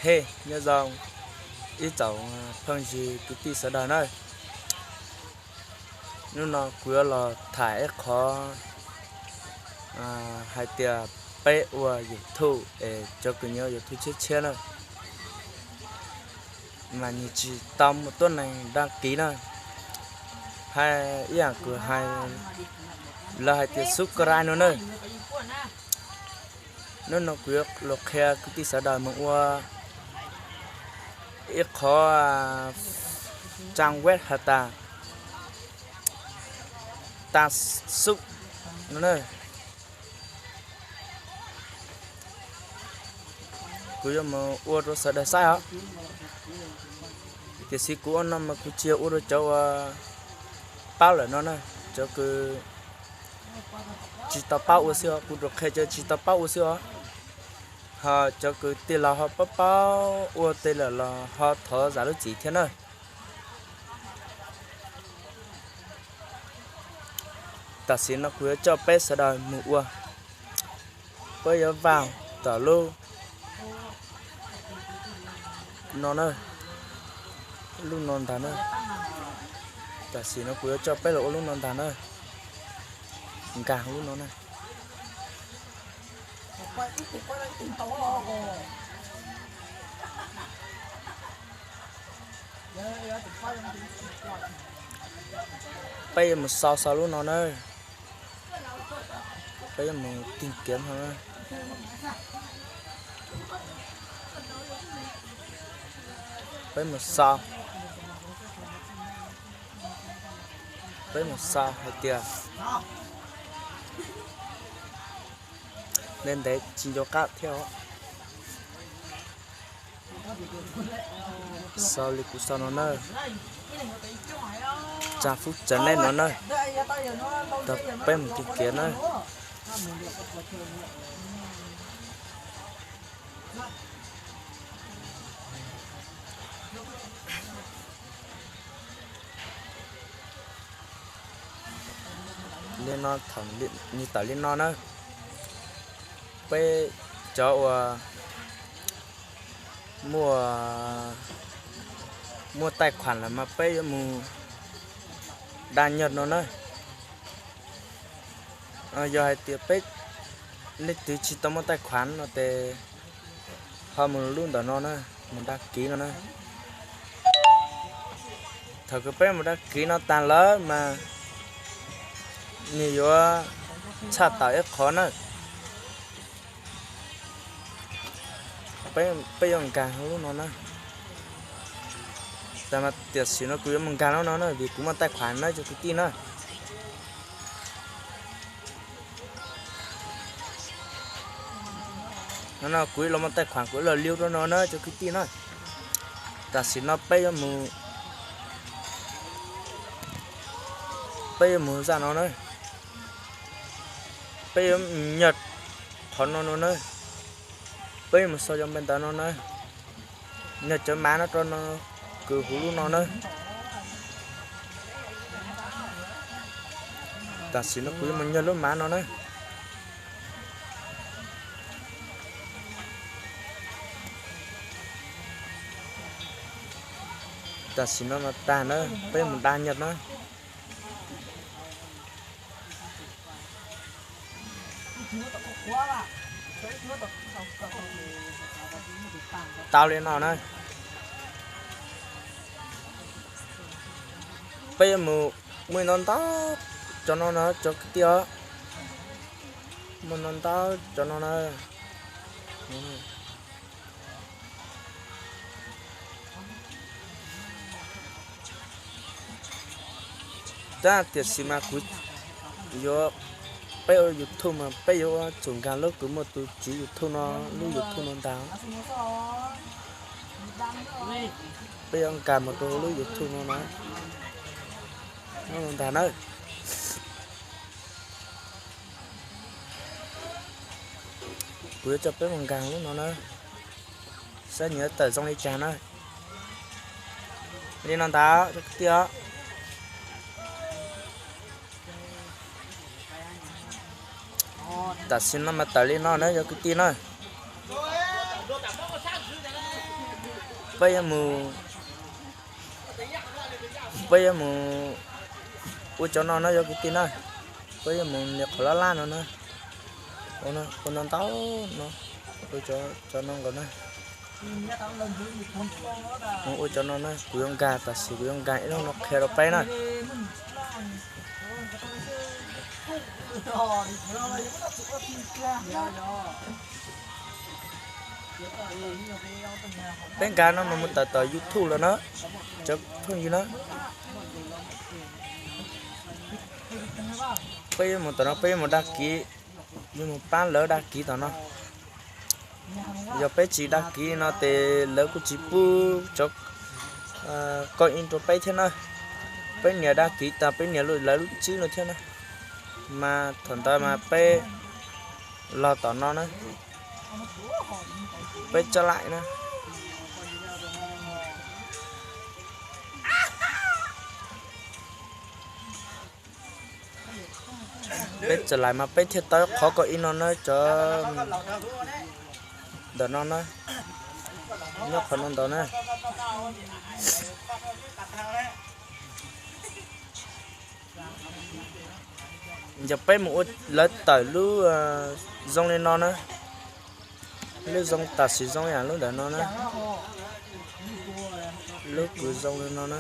He, nyob zoo ib tsoom phooj ywg kwv tij sawv daws na. Hnub no kuv yuav los tham ib qho hais tias peb ua YouTube es cov kws nyob YouTube tshiab tshiab na, mas nws tsis tau muaj tuab neeg đăng ký na. Hais ib yam kws hais, lawv hais tias subscribe no na. Hnub no kuv yuav los qhia kwv tij sawv daws mus ua ib qho trang web has tas tas sub no na. Kuv yuav mus ua rau sawv daws saib os. Tiam sis kuv ua no mas kuv tsis yog ua rau cov uas paub lawm no na, cov kws tsis tau paub ua xwb os, kuv rov qhia cov tsis tau paub ua xwb os. Ho cov kwv tij los ho paub paub ua tej lawm los ho thov zam lub txim thiab na. Tam sim no kuv yuav coj peb sawv daws mus ua, peb yuav vaj tom lub no na, lub no ntag na. Tam sim no kuv yuav coj peb los ua lub no ntag na, nkag lub no na. Peb yuav mus sau sau lub no na. Peb yuav mus tìm kiếm no na. Peb mus sau, peb mus sau hais tias, ntev ntev tsis nco qab thiab os. Sau li kuv sau no na, trang Phúc chấm net no na, tau peb mus tìm kiếm na. Li no, nws tawm li no na. Peb cov uas muaj, muaj tài khoản lawm mas peb yuav mus đăng nhập no na. Yog hais tias peb leej twg tsis tau muaj tài khoản no ces ho mus lub ntawm no na, mus đăng ký no na. Thaum kws peb mus đăng ký no tag lawm mas nws yuav tshaj tawm ib qho na. Peb yuav nkag lub no na. Tiam sis no kuv yuav mus nkag lub no na vim kuv muaj tài khoản na cov kwv tij na. No kuv ib los muaj tài khoản, kuv ib los liu rau no na cov kwv tij na. Tam sim no peb yuav mus, peb yuav mus zaj no na. Peb yuav nyaj qhov no no na. Peb yuav mus sau cov npe ntawv no na. Nyaj cov mav no rau no, kws huv lub no na. Tam sim no kuv yuav mus nyaj lub mav no na. Tam sim no mas tag na, peb mus đăng nhập na. Tau li no na. Peb yuav mus, muaj ntau ntau cov no na cov kwv tij os. Muaj ntau ntau cov no na. Tab tiam sis mas kuv yuav, peb ua YouTube mas peb yuav tsum nkag lub kws muaj tus tswv YouTube no, lub YouTube no ntag. Peb yuav nkag mus rau lub YouTube no na, ntag na. Kuv yuav coj peb mus nkag lub no na, saib nws yuav tawm zoo li cas na. Li no ntag cov kwv tij os. Tam sim no mas tawm li no na cov kwv tij na. Peb yuav mus, peb yuav mus ua cov no no yog kwv tij na. Peb yuav mus nias qhov laj laj no na, ua no ntau no, ua cov no nkaus na. Mus ua cov no na, kuv yuav nkag, tam sim kuv yuav nkag ib lub no qhia rau peb na. Peb nkag no mas mus tawm tom YouTube lawm na, cov phooj ywg na. Peb yuav mus tom no, peb yuav mus dag kiv, yuav mus pab lawv dag kiv tom no. Yog peb tsis dag kiv no ces lawv kuj tsis pub cov koj ib rau peb thiab na. Peb nias dag kiv tas peb nias lawv lub tswb no thiab na. Mas thaum ntawd mas peb los tom no na, peb coj laim na. Peb txawm laim mas peb thiaj tau qhov koj ib no na, cov ntawm no na, nyob qhov no ntawd na. Yog peb mus ua lawv tawm lub zoo li no na, lub zoo tam sim zoo yam lub ntawm no na, lub kws zoo li no na.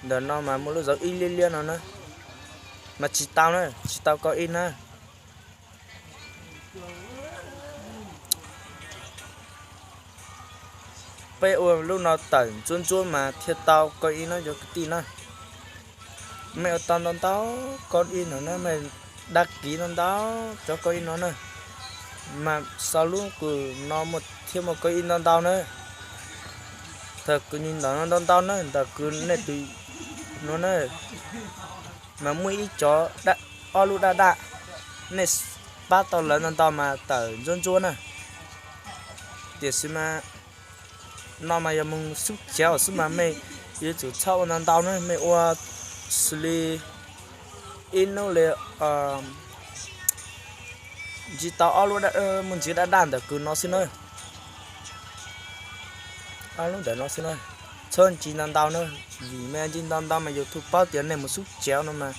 Ntawm no mas muaj lub zauv ib liab liab no na, mas tsis tau na, tsis tau koj ib na. Peb ua lub no tawm ntsuab ntsuab mas thiaj tau koj ib no cov kwv tij na. Mej ua tau ntau ntau koj ib no na, mej dag kiv ntau ntau cov koj ib no na, mas sau lub kws no muaj thiab muaj koj ib ntau ntau na. Thaum kws ntawm no ntau ntau na, ntawm kws nej tus no na, mas muaj ib cov ob lub daj daj, nej pab tau lawv ntau ntau mas tawm ntsuab ntsuab na. Tiam sis mas no mas yog moog xub cav xwb mas mej yuav tsum txhob ua ntau ntau na, mej ua xws li ib hnub li ntsis tau ob lub, muaj ntsis daj daj ntawm kws no xwb na. Ob lub ntawm no xwb na, txhob ntsis ntau ntau na, vim mej ntsis ntau ntau mas YouTube paub tias nej mus xub cav no mas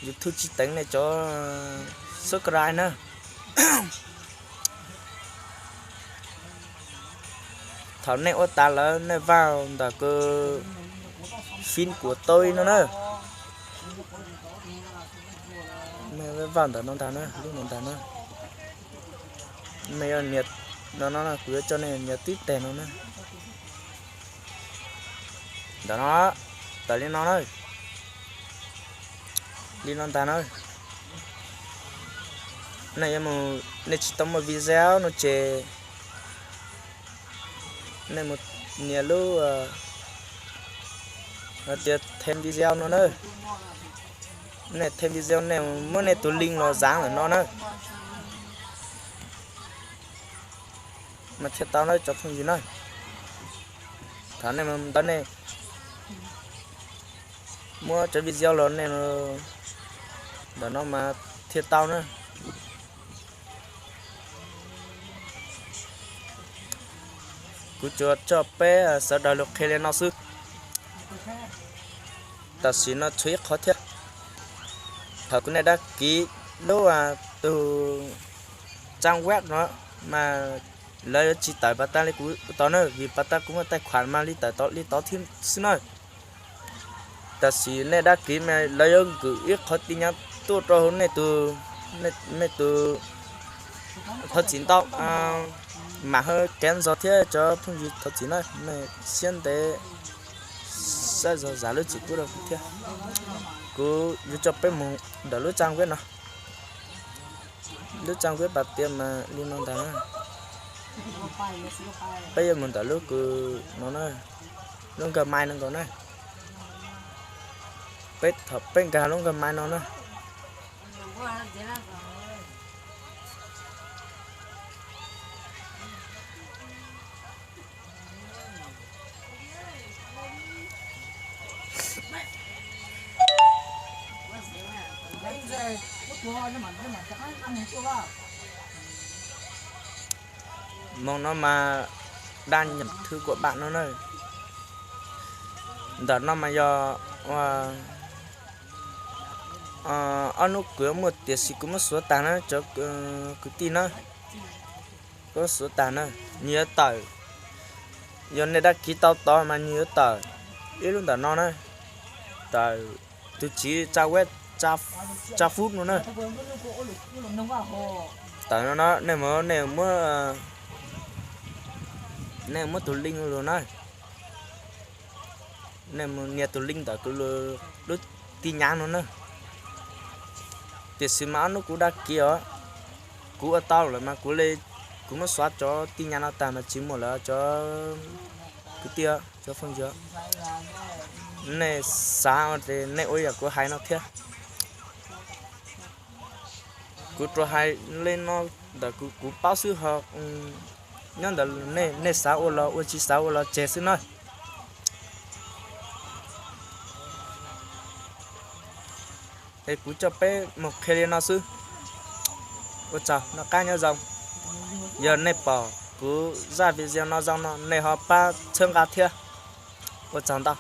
YouTube tsis teev nej cov subscribe na. Thaum nej ua tas lawm nej vaj ntawm kws fin kuas tau no na, nej vaj ntawm no ntag na, lub no ntag na. Nej yuav nias no no, kuv yuav coj nej nias tib teg no na. Ntawm no, tawm li no na, li no ntag na. Nej yuav mus, nej tsis tau muaj video no ces nej mus nias lub hais tias thêm video no na. Nej thêm video nej muab nej tus link los zav ntawm no na, mas thiaj tau na cov phooj ywg na. Thaum nej mus ntawd nej muab cov video los nej ntawm no mas thiaj tau na. Kuv tsuas coj peb sawv daws lug qhia li no xwb. Tam sim no tshuav ib qhov thiab. Thaum kuv nej dab kiv lub tus trang web no mas lawv yuav tsis tawm pas tas li kuv tau na, vim pas tas kuv muaj taij khuam mas li tawm li tod thiab xwb na. Tam sim nej dab kiv mas lawv yuav nkwm ib qhov tin nhắn tuaj rau hauv nej tus, nej tus, thov txim ntau, mam hab kev ntxog thiab cov phooj ywg thov txim na, nej siab ntev saib zog zam lub txim pub rau kuv thiab. Kuv yuav coj peb mus ntawm lub trang web no. Lub trang web pas tias mas li no ntag na. Peb yuav mus ntawm lub kws no na, lub nkag mai no nkaus na. Peb thaum peb nkag lub nkag mai no na. Moog no mas đăng nhập thư của bạn no na. Ntawm no mas yog ob hnub kuv yuav muaj, tiam sis kuv muab xuav tag na cov kwv tij na. Kuv muab xuav tag na, nws yuav tawm. Yog nej đăng ký tau tod mas nws yuav tawm ib lub ntawm no na, tawm tus tsiv tsa web, tsa fub no na. Tawm no no nej, nej, nej muab tus link lug na. Nej mus nias tus link ntawm kuv lub tin nhắn no na. Tiam sis mas ob hnub kuv đăng ký os, kuv ua tau lawm mas kuv, kuv muab xuav cov tin nhắn no tag mas tsis muaj lawm cov kwv tij, cov phooj ywg. Nej xav ua ces nej ua yam kuv hais no thiab. Kuv tsuas hais li no ntawm kuv paub xwb ho, nyob ntawm nej, nej xav ua los ua, tsis xav ua los tseg xwb na. Es kuv coj peb mus qhia li no xwb. Ua tsaug, noj qab nyob zoo. Yog nej pom kuv zaj video no zoo no nej ho pab txhawb nqa thiab. Ua tsaug ntau.